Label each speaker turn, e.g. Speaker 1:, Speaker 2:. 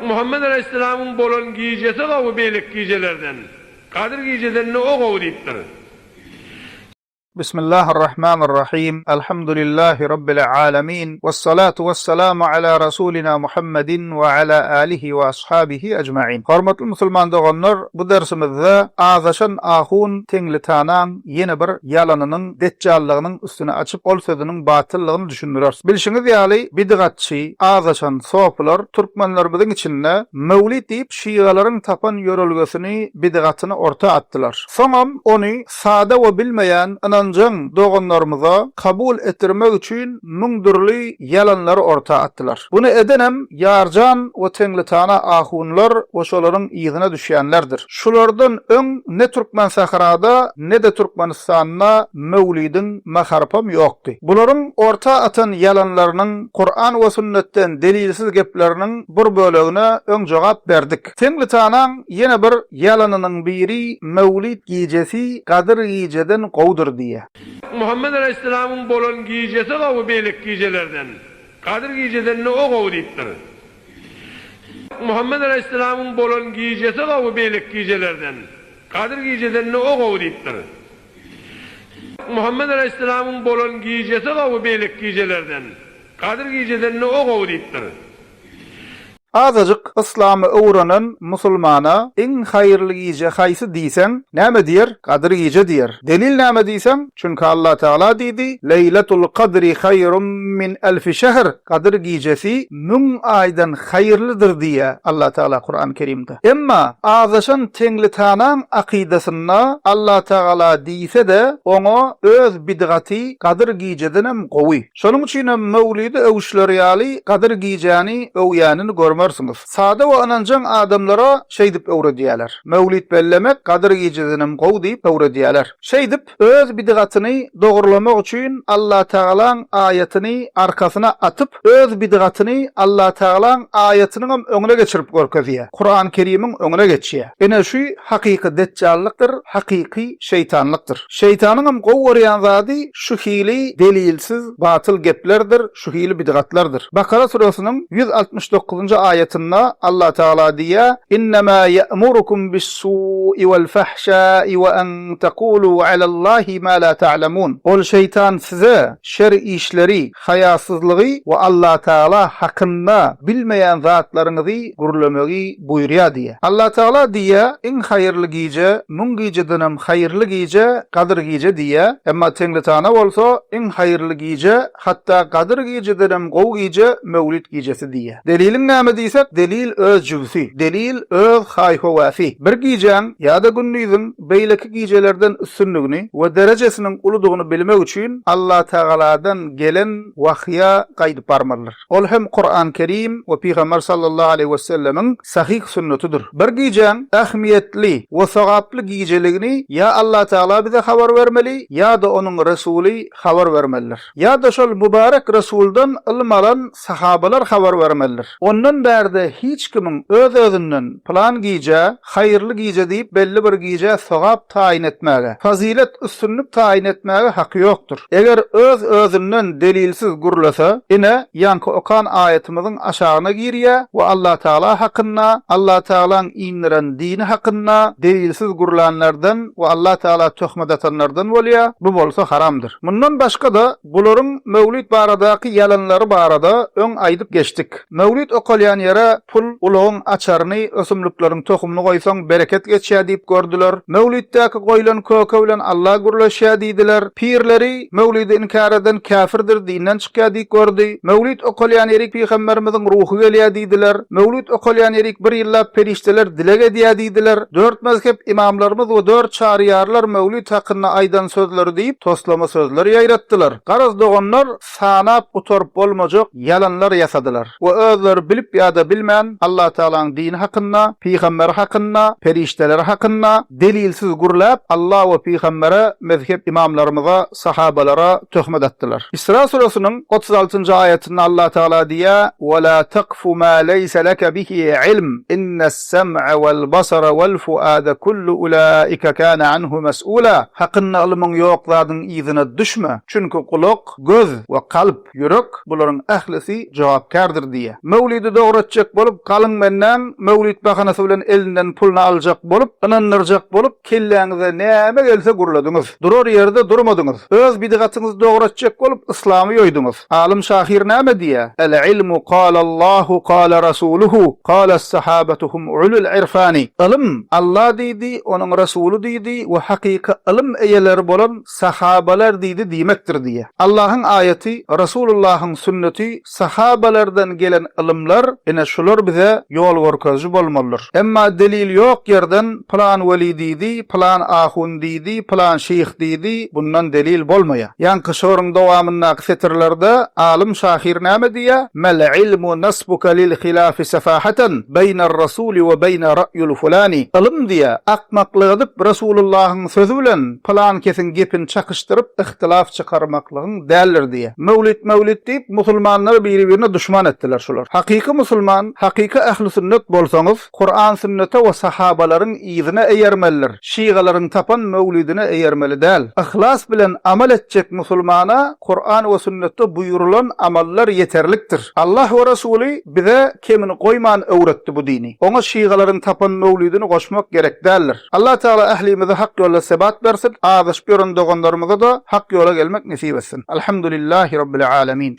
Speaker 1: Muhammet alaýhyssalamyň bolan gijesi gowy beýleki gijelerden. Gadyr gijeden-de o gowy diýipdir.
Speaker 2: Bismillahirrahmanirrahim. Elhamdülillahi Rabbil alemin. Vessalatu vesselamu ala Rasulina Muhammedin ve ala alihi ve ashabihi ecmain. Hormatly musulman doganlar, bu dersimizde azaşan ahun Teňlitanaň ýene bir ýalanynyň, deçjallygynyň üstüni açyp, ol sözüniň batyllygyny düşündireris. Bilşiňiz ýaly, bidgatçy, azaşan sopylar türkmenlerimiziň içinde Möwlit diýip şygalaryň tapan ýörelgesini, bidgatyny orta atdylar. Soňam ony sada we bilmeýän ynanjaň doganlarymyza kabul etdirmek üçin müň dürli ýalanlary orta atdylar. Buny edenem Ýarjan we Teňlitana ahunlar we şolaryň yzyna düşýänlerdir. Şulardan öň ne Türkmensährada, ne-de Türkmenistanda Möwlidiň maharpam ýokdy. Bularyň orta atan ýalanlarynyň, Kuran we sünnetden delilsiz gepleriniň bir bölegine öň jogap berdik. Teňlitanaň ýene bir ýalanynyň biri Möwlit gijesi Gadyr gijeden gowudyr diýýä.
Speaker 1: Muhammet alaýhyssalamyň bolan gijesi gowy beýleki gijelerden. Gadyr gijeden-de o gowy diýipdir. Muhammet alaýhyssalamyň bolan gijesi gowy beýleki gijelerden. Gadyr gijeden-de o gowy diýipdir. Muhammet alaýhyssalamyň bolan gijesi gowy beýleki gijelerden. Gadyr gijeden-de o gowy diýipdir.
Speaker 2: Azajyk yslamy öwrenen musulmana iň haýyrly gije haýsy diýseň, näme diýer? Gadyr gije diýer. Delil näme diýseň, çünki Allatagala diýdi, Leýletul kadri haýrun min elfi şehr, Gadyr gijesi müň aýdan haýyrlydyr diýýär Allatagala Kurany Kerimde. Emma azaşan teňlitanaň akydasynda Allatagala diýse-de, oňa öz bidgaty Gadyr gijedenem gowy. Şonuň üçinem Möwlidi öwüşleri ýaly Gadyr gijäni öwýänini görmersiňiz. Sada we ynanjaň adamlara şeýdip öwredýäler. Möwlit bellemek Gadyr gijedenem gowy diýip öwredýäler. Şeýdip, öz bidgatyny dogrulamak üçin Allatagalaň aýatyny arkasyna atyp, öz bidgatyny Allatagalaň aýatynyňam öňüne geçirip görkezýär. Kuran Kerimiň öňüne geçýär. Ine şu hakyky deçjallykdyr, hakyky şeýtanlykdyr. Şeýtanyňam gowy görýän zady şu hili delilsiz batyl geplerdir, şu hili bidgatlardyr. Bakara süresiniň 169-njy aýatynda Allatagala diýýär, Innemâ ýe'murukum bis-sû'i wel-fahşâ'i we en tekûlû alallâhi mâ lâ ta'lemûn. Ol şeýtan size şer işleri, haýasyzlygy we Allatagala hakynda bilmeýän zatlaryňyzy gürlemegi buýurýar diýýär. Allatagala diýýär, iň haýyrly gije, müň gijedenem haýyrly gije Gadyr gije diýýär, emma Teňritana bolsa iň haýyrly gije, hatda Gadyr gijedenem gowy gije Möwlit gijesi diýýär. Deliliň näme diýsek, delil öz jübüsi, delil öz haý-höwäsi. Bir gijäň ýa-da gündiziň beýleki gijelerden üstünligini we derejesiniň uludygyny bilmek üçin Allatagaladan gelen wahýa gaýdyp barmalydyr. Ol hem Kuran Kerim we Pygamber sallallahu aleýhi wesellemiň sahyh sünnetidir. Bir gijäň ähmiýetli we sogaply gijeligini ýa Allatagala bize habar bermeli ýa-da onuň Resuly habar bermelidir. Ýa-da şol mübarek Resuldan ylym alan sahabalar habar bermelidir. Ondan bärde hiç kimiň öz-özünden pylan gijä haýyrly gije diýip belli bir gijä sogap taýyn etmäge, fazylet, üstünlik taýyn etmäge haky ýokdur. Eger öz-özünden delilsiz gürlese, ine, ýaňky okan aýatymyzyň aşagyna girýär we Allatagala hakynda, Allatagalaň indiren dini hakynda delilsiz gürlänlerden we Allatagala töhmet atanlardan bolýar, bu bolsa haramdyr. Mundan başga-da, bularyň Möwlit baradaky ýalanlary barada öň aýdyp geçdik. Möwlit okalýan ýere pul, ulagyň açaryny, ösümlikleriň tohumyny goýsaň bereket geçýär diýip gördüler. Möwlitdäki goýlan köke bilen Alla gürleşýär diýdiler. Pirleri Möwlidi inkär eden käfirdir, dinden çykýar diýip gördi. Möwlit okalýan ýerik pygamberimiziň ruhy gelýär diýdiler. Möwlit okalýan ýerik bir ýyllap perişdeler dileg edýär diýdiler. Dört mezhep ymamlarymyz we dört çaryýarlar Möwlit hakynda aýdan sözleri diýip, toslama sözler ýaýratdylar. Garaz doganlar, sanap gutaryp bolmajak ýalanlar ýasadylar we özleri bilip ýa-da bilmän Allatagalaň dini hakynda, pygamberi hakynda, perişdeleri hakynda delilsiz gürläp Alla we pygambere, mezhep ymamlarymyza, sahabalara töhmet atdylar. Isra süresiniň 36-njy aýatynda Allatagala diýýär, Ve la takfu ma leýse leke bihi ilm, innes-sem'e vel-basara vel-fuade kullu ulaika kana anhu mes'ula. Hakynda ylmyň ýok zadyň yzyna düşme, çünki gulak, göz we kalp, ýürek, bularyň ählisi jogapkärdir diýýär. Möwlidi dogry. dogry etjek bolup, galyň menden möwlit bahanasy bilen elinden puluny aljak bolup, ynandyrjak bolup, kelläňize näme gelse gürlediňiz. Durar ýerde durmadyňyz. Öz bidgatyňyzy dogry etjek bolup, yslamy ýoýduňyz. Alym şahyr näme diýýär? El ilmu kalallahu kale rasuluhu kales sahabetu hum ulul irfani. Ylym, Allah diýdi, onuň Resuly diýdi we hakyky ylym eýeleri bolan sahabalar diýdi diýmekdir diýýär. Allahyň aýaty, Resulullahyň sünneti, sahabalardan gelen ylymlar, ine şular bize ýol görkeziji bolmalydyr. Emma delil ýok ýerden pylan weli diýdi, pylan ahun diýdi, pylan şyh diýdi, bundan delil bolmaýar. Ýaňky şygryň dowamyndaky setirlerde alym şahyr näme diýýär? Mel ilmu nasbuka lil hilafi sefahatan beýner rasuli we beýne ra'ýul fulani. Ylym diýýär, akmaklyk edip Resulullahyň sözi bilen pylan kesiň gepini çakyşdyryp yhtylaf çykarmaklygyň däldir diýýär. Möwlit möwlit diýip musulmanlary biri-birine duşman etdiler şular. Hakyky musulman, hakyky ähli sünnet bolsaňyz, Kuran sünnete we sahabalaryň yzyna eýermelidir. Şygalaryň tapan möwlidine eýermeli däl. Yhlas bilen amal etjek musulmana Kuran we sünnetde buýrulan amallar ýeterlikdir. Allah we Resuly bize kemini goýman öwretdi bu dini. Oňa şygalaryň tapan möwlidini goşmak gerek däldir. Allah Tagala ählimize hak ýolda sebat bersin, azaşyp ýören doganlarymyza-da hak ýola gelmek nesip etsin. Alhamdulillahi Rabbil Alemin.